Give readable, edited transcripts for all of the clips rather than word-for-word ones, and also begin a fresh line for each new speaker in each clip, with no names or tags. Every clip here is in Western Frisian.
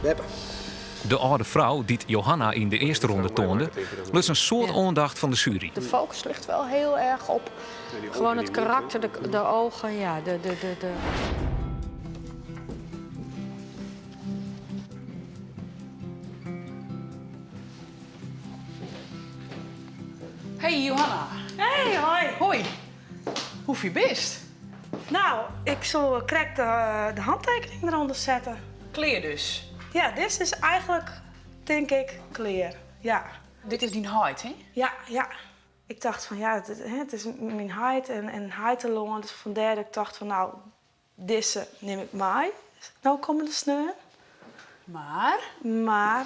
Beppe.
De âlde frou dy't Johanna yn de earste ronde toande, luts in soad oandacht fan de sjuery.
De focus ligt wel heel erg op gewoon het karakter, de, de ogen, ja, de, de, de, de.
Hey Johanna.
Hey, hoi.
Hoi. Hoe fier bist?
Nou, ik sil krekt de, de hantekening derûnder sette.
Klear dus?
Ja, dit is eigenlijk, tink ik, klear. Ja.
Dit is dyn heit, hè?
Ja, ja. Ik tocht fan ja, it, it is myn heit en, en heitelân. Dus fandêr dat ik tocht fan nou, dizze nim ik mei. No kommende sneon.
Mar?
Mar.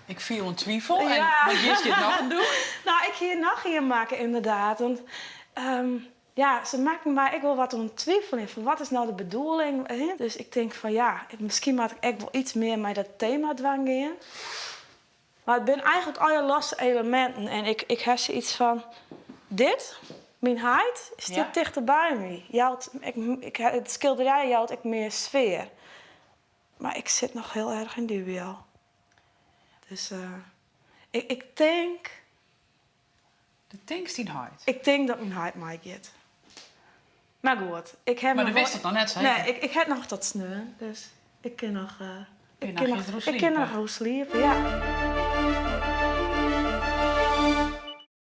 Ik fiel in twivel. En wat giest hjir noch oan dwaan?
Nou, ik hie noch ien makke ynderdaad. Want um, ja, se makken my ek wol wat oan it twiveljen fan wat is no de bedoeling. Hè? Dus ik tink fan ja, miskien moat ik ek wol iets mear mei dat tema dwaan gean. Mar it binne eigentlik allegear losse eleminten en ik, ik ha sayts fan dit, myn heit, stiet
Ja.
tichterby my. Jout, ik, ik, it skilderij jout ek mear sfear. Mar ik sit noch hiel erch yn dubio. Dus uh, ik, ik tink.
Do tinkst dyn heit?
Ik tink dat myn heit meigiet. Mar goed, ik ha
Mar do witst it noch net seker?
Nee, ik, ik ha noch tot sneon, dus ik kin noch, uh,
ik
kin noch, ik kin noch sliepe, ja.